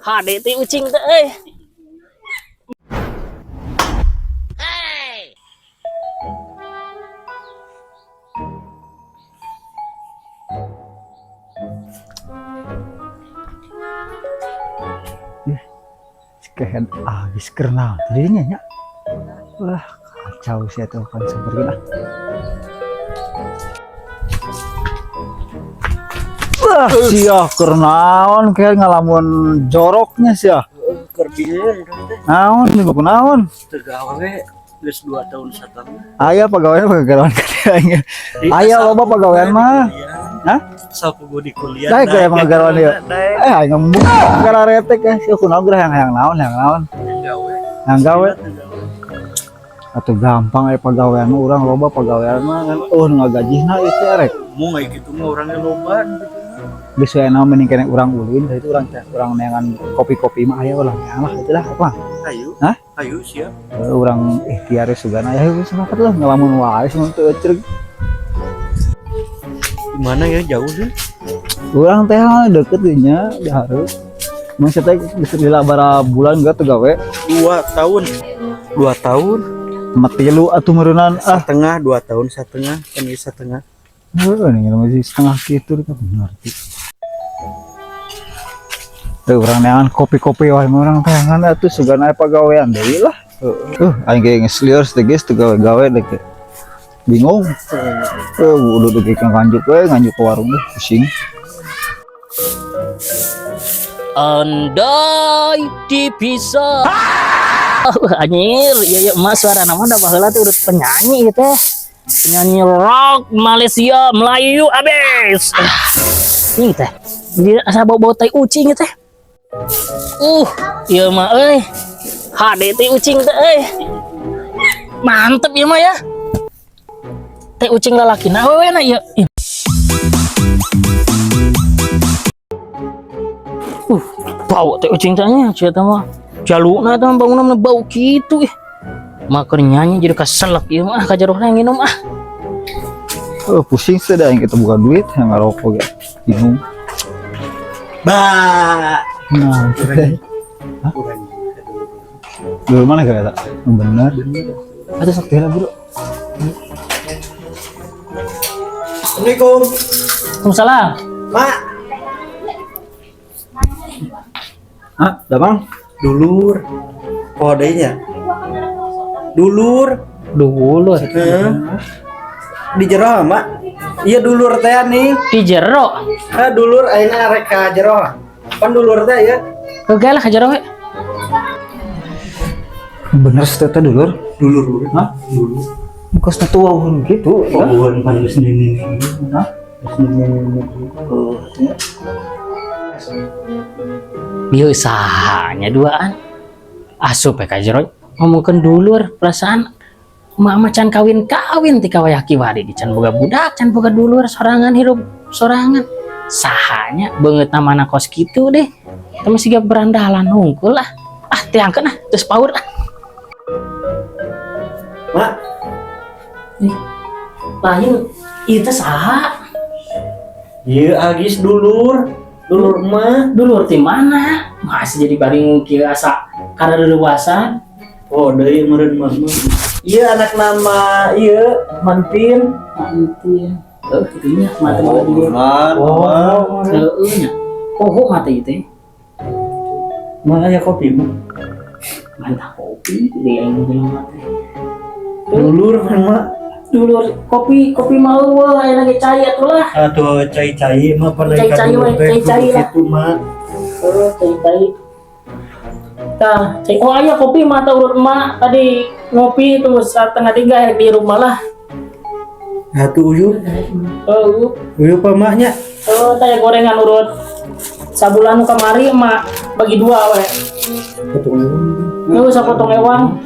Hade teh ucing teh euy. Kehen agis kernal dirinya nya. Wah, kacau sih itu kan seperti lah. Wah, sia kernaon kayak ngalamun joroknya sia. Keur bingung teh. Naon nih naon? Teu gawe geus 2 tahun satengah. Aya pagawean pagawean ka aing. Aya loba pagawean mah. Hah? Sapu gua di kuliah. Daek kayak pagawean ieu. Daek. Eh, aing ngembung gara retek eh. Sia kunaon geura hayang hayang naon hayang naon. Gawe. Hayang gawe. Atuh gampang aya pagawean mah urang loba pagawean mah kan oh nu ngagajihna ieu teh rek. Mau kayak gitu mah orangnya loba gitu. Geus we naon mending keneh urang ulin dari itu urang teh urang neangan kopi-kopi mah aya ulah neangan lah itulah apa. Ayo. Hah? Ayo siap. Urang ikhtiar sugana ya geus sepakat lah ngalamun wae sun teu ecreg. Di mana ya jauh sih? Urang teh deket dinya di hareup. Mun sia teh geus lila bara bulan gak teu gawe. 2 tahun. 2 tahun. Matilu atuh meureunnan ah. Setengah 2 tahun setengah kan ieu setengah. Heeh, nih masih setengah kitu kan ngerti. Tuh urang neangan kopi-kopi wae mah urang teangan atuh sugana aya pagawean deui lah. Heeh, aing ge geus lieur teh geus teu gawe-gawe deh ge. Bingung. Udah dugi ka nganjuk we, nganjuk ke warung deh, pusing. Andai dipisah. Anjir, iya iya emak suara nama udah baheula tuh udah penyanyi gitu. Penyanyi rock Malaysia Melayu abis. Ini teh. Jadi asa bau-bau tai ucing teh. Iya mah euy. Hade teh ucing teh euy. Mantep ieu mah ya. Teh ucing lalaki na awewe na ieu. Ih. Bau teh ucing teh nya cia teh mah. Jaluna teh mah bangunan bau kitu ih. Mah keur nyanyi jadi keselak ieu mah kajaruhna nginum ah. Pusing sih dah yang kita buka duit yang ngerokok ya. Bingung. Ba. Nah, teh. Dulu mana kira tak? Bener. Ada sok teh lah, Bro. Assalamualaikum. Waalaikumsalam. Mak. Hah, dah Bang? Dulur. Kodenya. Dulur. Dulur. Heeh. Di jero, Mak. Iya dulur teh nih. Di jero. Ah dulur ayeuna rek ka jero. Pan dulur teh ya. Oke lah ka jero we. Bener sih teh dulur. Dulur. Hah? Dulur. Muka tua gitu. Ya? Oh, pan geus nini. Hah? Geus nini. Oh, ya. Ieu sahanya duaan. Asup we ka jero ngomongkeun dulur perasaan mama can kawin-kawin ti kawayah kiwari di can boga budak can boga dulur sorangan hirup sorangan sahanya beungeut mana kos kitu deh teh masih siga berandalan hungkul lah ah tiangkeun ah geus power ah. Mak, Lain ieu teh saha? ieu Agis dulur. Dulur mah. Dulur ti mana masih jadi baring kieu asa kareurewasan. Oh, deui meureun mah. Ieu anak nama ieu Mantin. Mantin heuh kitu nya mata boga dulur. Oh, heueuh nya poho mata ieu teh. Mah aya kopi mah. Mantap kopi deui aing jelema teh. Dulur kan mah. Dulur kopi kopi mau aya lagi cai atuh lah. Atuh cai-cai mah pernah Cai-cai we, cai-cai lah. Kitu mah. Heuh cai-cai. Tah, cai oh aya kopi mata urut emak tadi ngopi tuh 2:30 di rumah lah. Atuh uyup. Heuh. Uyup pamahnya. Oh, taya gorengan urut sabulan nu kamari emak bagi dua we. Potong. Heuh sapotong ewang.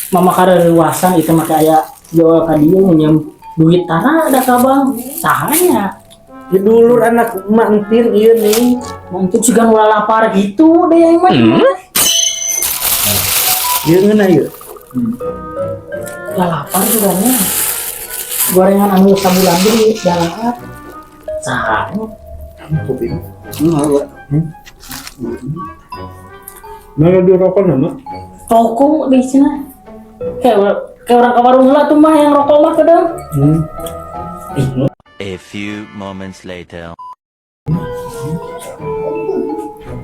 Mama kareurewasan itu mah aya jual ka dieu nyeum duit tara ada ka bang. Sahanya. Ya dulur anak Mantin ieu nih. Mungkin juga ulah lapar gitu deh yang mah. Ieu ngeunah ieu. Lah lapar juga nya. Gorengan anu sabulan deui jalan. Sahanya. Kopi. Enggak. Mana di rokok nama? Rokok di sini. Kayak kayak orang ke warung lah tuh mah yang rokok mah kadang. Bingung. A few moments later.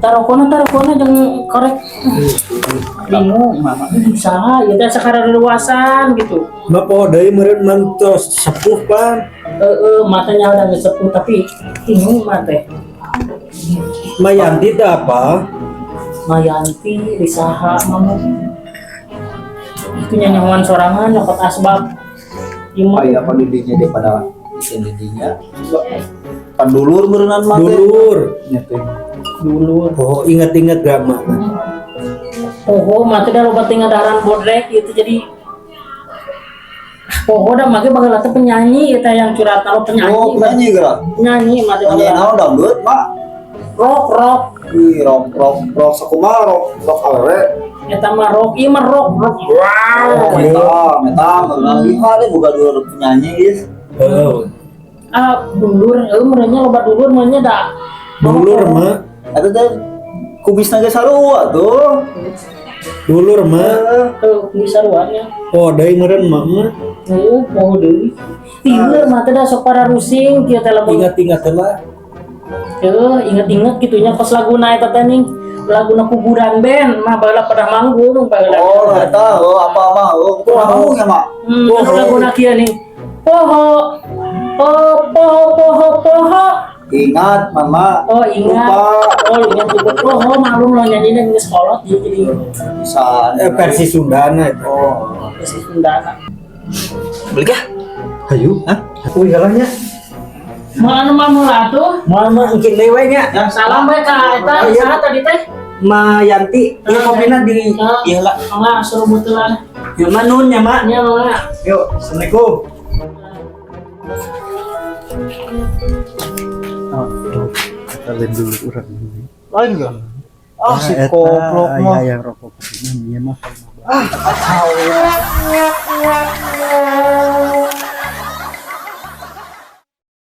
Tarokona jangan korek. Bingung, mama. Usaha, ya udah sekarang luasan gitu. Ma poho deui meureun mantos sepuh pan. Eh, matanya udah nggak sepuh tapi bingung mah teh. Mayanti teh apa? Mayanti, Risaha, mama. Itu nyanyian sorangan nyokot asbab. Ieu mah Aya apa didinya daripada isin didinya. Pan dulur meureunnan mah teh. Dulur. Nya teh. Dulur. Oh, ingat-ingat gak mak? Poho mah teh da loba teh ngadaharan bodrek gitu, jadi poho dah make baheula teh penyanyi eta yang curhat lo penyanyi. Oh, penyanyi geura. Penyanyi mah teh. Penyanyi naon, dangdut, Mak? Rock, rock. Wih, rock rock rock sakumaha, rock rock awewe? Eta mah rock, ieu mah rock rock. Wow. Oh, metal, metal, meureunnan. Ih, mah deh boga dulur penyanyi, guys. Oh, Ah, dulur eueuh meureunnya loba dulur meureunnya da. Dulur mah, Eta teh kumisna ge sarua tuh. Dulur mah. Heuh, bisa ruannya. Oh, deui meureun mak mah. Heuh, poho deui. Tieur mah teh da sok para rusing kieu teh lamun. Ingat-ingat lah. Heuh, inget-inget gitunya pas laguna eta teh ning laguna Kuburan Band mah baheula pernah manggung baheula. Oh, eta, oh apa mah, oh, pernah manggung ya, Mak? Hmm, anu laguna kieu nih. Poho. Oh, poho poho poho. Ingat, Mama. Oh, ingat. Lupa. Oh, ingat juga. Poho malum lo nyanyinya geus kolot jadi Bisa. Eh, versi Sundana itu. Oh. Versi Sundana. Beli kah? Hayu. Hah? Wih, nya. Mau anu mah mula tuh. Mama engkin deui we nya. Salam we ka eta Oh, iya. saha tadi teh? Ma Yanti, ieu kopina di Ah. ieu lah. Mangga suruh butulan. Ieu mah nun nya, Mak. Nya mangga. Yuk, Assalamualaikum. Oh, kita lain dulu urang. Lain gak? Ah, si koplok mah. Yang rokok kopi mah mah. Ah, kacau.